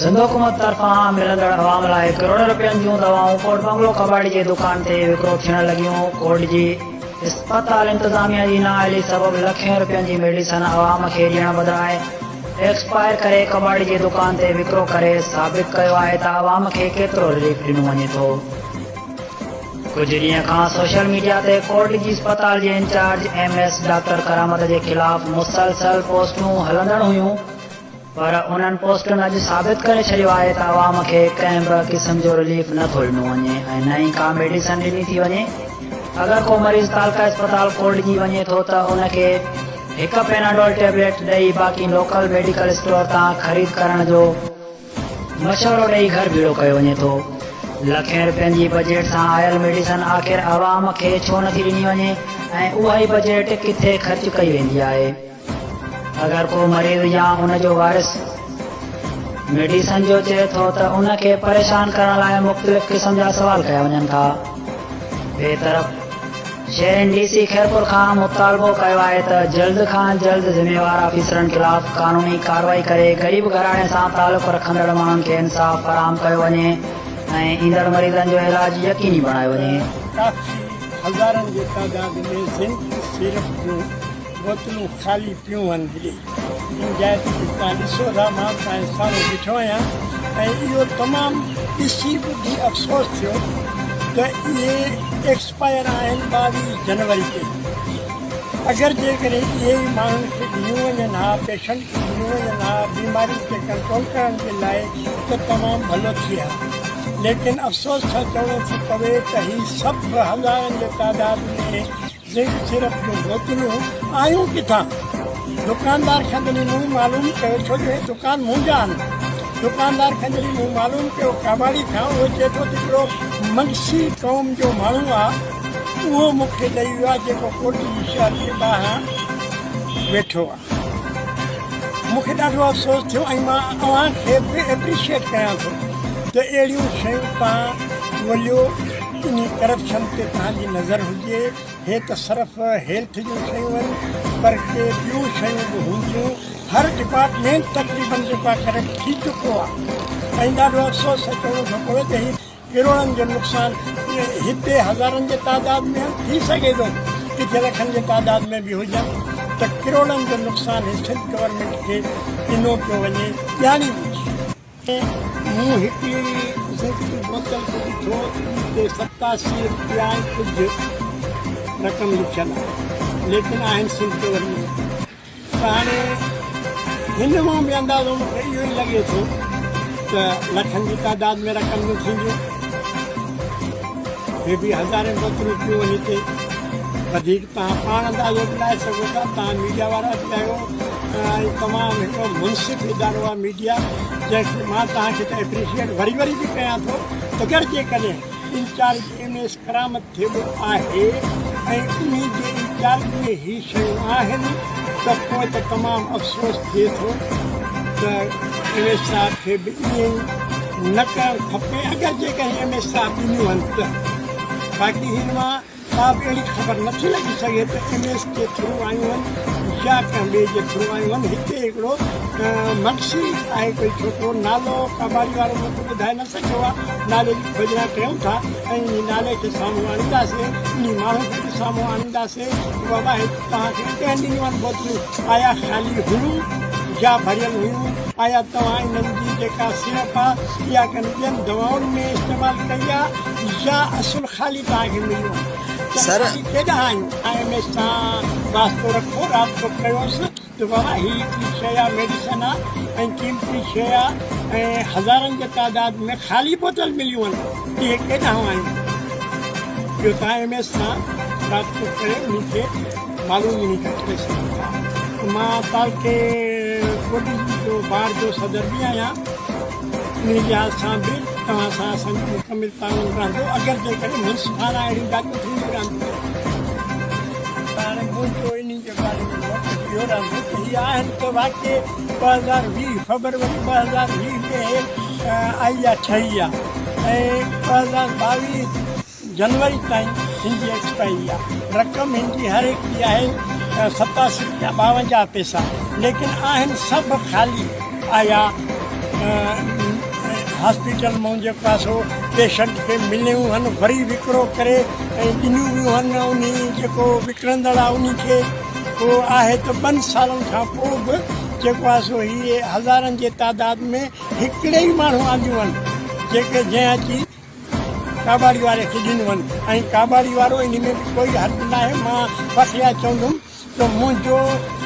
سنڌ حڪومت طرفان ملندڙ عوام لاء ڪروڙين رپين جون دوائون ڪوٽ بنگلو ڪٻاڙي جي دڪان تي وڪرو ٿيڻ لڳيون، ڪوٽ جي اسپتال انتظاميا جي نااهلي سبب لکين رپين جي ميڊيسن عوام کي ڏيڻ بدران ايڪسپائر ڪري ڪٻاڙي جي دڪان تي وڪرو ڪري ثابت ڪيو آهي ته عوام کي ڪيترو رليف ڏنو وڃي ٿو. ڪجهه ڏينهن کان سوشل ميڊيا تي ڪوٽ جي اسپتال جي incharge M S doctor Karamat جي خلاف مسلسل پوسٽون هلندڙ هيون، پر انهن پوسٽن اڄ ثابت ڪري ڇڏيو آهي ته عوام کي ڪنهن به قسم جو رليف نه ٿو ڏنو وڃي ۽ نه ئي ڪا ميڊيسن ڏني ٿي وڃي. اگر ڪو مريض تعلقه اسپتال ڪوٽ جي وڃي ٿو ته ان کي هڪ پيناڊول ٽيبليٽ ڏئي باقي لوڪل ميڊيڪل اسٽور تان خريد ڪرڻ جو مشورو ڏئي گهر ڀيڙو ڪيو وڃي ٿو. لکين رپين جي بجيٽ سان آيل ميڊيسن آخر عوام کي ڇو نٿي ڏني وڃي ۽ اها ئي بجيٽ ڪٿي خرچ ڪئي ويندي آهي. اگر ڪو مريض يا ان جو وارث ميڊيسن جو چئي ٿو ته ان کي پريشان ڪرڻ لاء مختلف قسم جا سوال ڪيا وڃن ٿا. ٻئي طرف شهرين ڊي سي خيرپور کان مطالبو ڪيو آهي ته جلد کان جلد ذميوار آفيسرن خلاف قانوني ڪارروائي ڪري غريب گهراڻي سان تعلق رکندڙ ماڻهن کي انصاف فراهم ڪيو وڃي ۽ ايندڙ مريضن جو علاج يقيني بڻايو وڃي. ڪافي هزارن جي تعداد ۾ زنڪ سيرپ جون بوتلون خالي پيون هن هيڏي ان جاء تي جتي توهان ڏسو ٿا مان به توهان جي سامهون بيٺو آهيان ۽ اهو تمام ڏسي ٻڌي افسوس ٿيو ته اهي ايڪسپائر آهن 22 جنوري تي اگر جيڪڏهن اهي ئي ماڻهن کي ڏنيون وڃن ها پيشنٽ کي ڏنيون وڃن ها بيمارين تي ڪنٽرول ڪرڻ جي لاء ته تمام ڀلو ٿئي ها ليڪن افسوس سان چوڻو ٿو پوي ته هي سڀ هزارن جي تعداد ۾ زنڪ سيرپ جون بوتلون آيون ڪٿان؟ دڪاندار کان جڏهن مون معلوم ڪيو، ڇو جو هي دڪان منهنجا آهن، دڪاندار کان جڏهن مون معلوم ڪيو ڪاواڙي کان، اهو چئي ٿو ته هڪڙو منگسي قوم جو ماڻهو آ، اهو مون کي ڏئي ويو آ، جيڪو ڪوٽڙي شهر جي ٻاهران ويٺو آ. مون کي ڏاڍو افسوس ٿيو ۽ مان اوهان کي به ايپريشيئيٽ ڪيان ٿو ته اهڙيون شيون توهان ڳوليو. انهي ڪرپشن تي توهان جي نظر هجي، هي ته صرف هيلٿ جون شيون آهن پر ڪي ٻيون شيون به هونديون، هر ڊپارٽمينٽ تقريبن جيڪو آهي ڪرپٽ ٿي چڪو آهي ۽ ڏاڍو افسوس سان چوڻو ٿو پوي ته هي ڪروڙن جو نقصان هتي هزارن جي تعداد ۾ آهن ٿي سگهي ٿو ڪٿي لکن جي تعداد ۾ به هجن ته ڪروڙن جو نقصان هي سنڌ گورنمينٽ کي ڏنو پيو وڃي ڄاڻي ٻجهي. مون هڪڙي زنڪ جي بوتل کي ڏٺو ته ان تي 87 رپيا ۽ ڪجهه رقم لکيل آهي، ليڪن آهن سنڌ گورنمينٽ جا. ته هاڻي هن مان به اندازو مون کي اهو ئي لڳي ٿو ته لکن جي تعداد ۾ رقم جون ٿينديون. هي به هزارين بوتلون پيون آهن هتي. وڌيڪ توهان پاڻ اندازو به لائي سگهو ٿا، توهان ميڊيا وارا به آهيو ۽ تمام هڪڙو منصف ادارو آهي ميڊيا، جنهن کي مان توهان کي ته ايپريشيئيٽ وري وري به ڪيان ٿو ته اگر جيڪڏهن انچارج ايم ايس ڪرامت ٿيٻو آهي ۽ انهي جي انچارج ۾ هي شيون آهن ته پوء ته تمام افسوس ٿئي ٿو ته ايم ايس صاحب کي به ائين ئي نه ڪرڻ کپي اگر جيڪڏهن ايم ايس صاحب ڏنيون هن ته باقي هن مان ڪا به اهڙي خبر نٿي لڳي سگهي ته ايم ايس جي ٿرو آيون هن يا ڪنهن ٻئي جي ٿرو آيون هن. هتي هڪڙو مگسي آهي ڪوئي ڇوڪرو نالو ڪٻاڙي وارو مون کي ٻڌائي نه سگهيو آهي. نالي جي کوجنا ڪيون ٿا ۽ انهي نالي کي سامهون آڻينداسين انهي ماڻهو کي به سامهون آڻينداسين ته بابا هي توهان کي ڪنهن ڏنيون آهن بوتلون آيا خالي هيون يا ڀريل هيون آيا توهان انهن جي جيڪا سيرپ آهي اها ڪن ٻين دوائن ۾ استعمال ڪئي آهي يا اصل خالي توهان کي مليون آهن ته سر. خالي ڪيڏانهن آيون؟ I M S سان واسطو رکو، رابطو ڪيوس ته بابا هي هڪڙي شيء آهي ميڊيسن آهي ۽ قيمتي شيء آهي ۽ هزارن جي تعداد ۾ خالي بوتل مليون آهن اهي ڪيڏانهن آيون؟ اهو توهان ايم ايس سان رابطو ڪري انهي کي معلوم انهي کان ڪري سگهو ٿا. مان تعلقي ڪوٽڙي جو بار جو صدر به آهيان. انهي لحاظ سان به توهان سان اسان جو مڪمل تعاون رهندو اگر جيڪڏهن منصفانه اهڙيون ڳالهيون ٿينديون رهنديون ته. ته هاڻي منهنجو انهي جي باري ۾ موقف اهو رهندو ته هي آهن ته واقعي 2020 فبروري 2020 ۾ هي آئي آ ٺهي آ ۽ 2022 جنوري تائين هن جي ايڪسپائري آ. رقم هن جي هر هڪ جي آهي 87 رپيا 52 پئسا ليڪن آهن سڀ خالي آيا. هاسپيٽل مان جيڪو آهي سو پيشنٽ کي مليون هن وري وڪرو ڪري ۽ ڏنيون ويون هن انهي جيڪو وڪڻندڙ آهي انهي کي پوء آهي ته ٻن سالن کان پوء به جيڪو آهي سو هي هزارن جي تعداد ۾ هڪڙي ئي ماڻهو آنديون هن جيڪي جنهن اچي ڪاٻاڙي واري کي ڏنيون هن ۽ ڪاٻاڙي وارو انهي ۾ به ڪوئي حرج ناهي مان فخريا چوندم ته منهنجو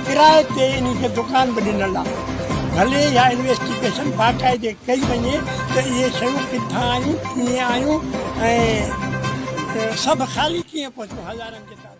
ڪرائي تي انهي کي دڪان به ڏنل آهي ڀلي اها انويسٽيگيشن باقاعدي ڪئي وڃي ته اهي شيون ڪٿان آيون ڪيئن آيون ۽ سڀ خالي ڪيئن پهتيون هزارن جي تعداد.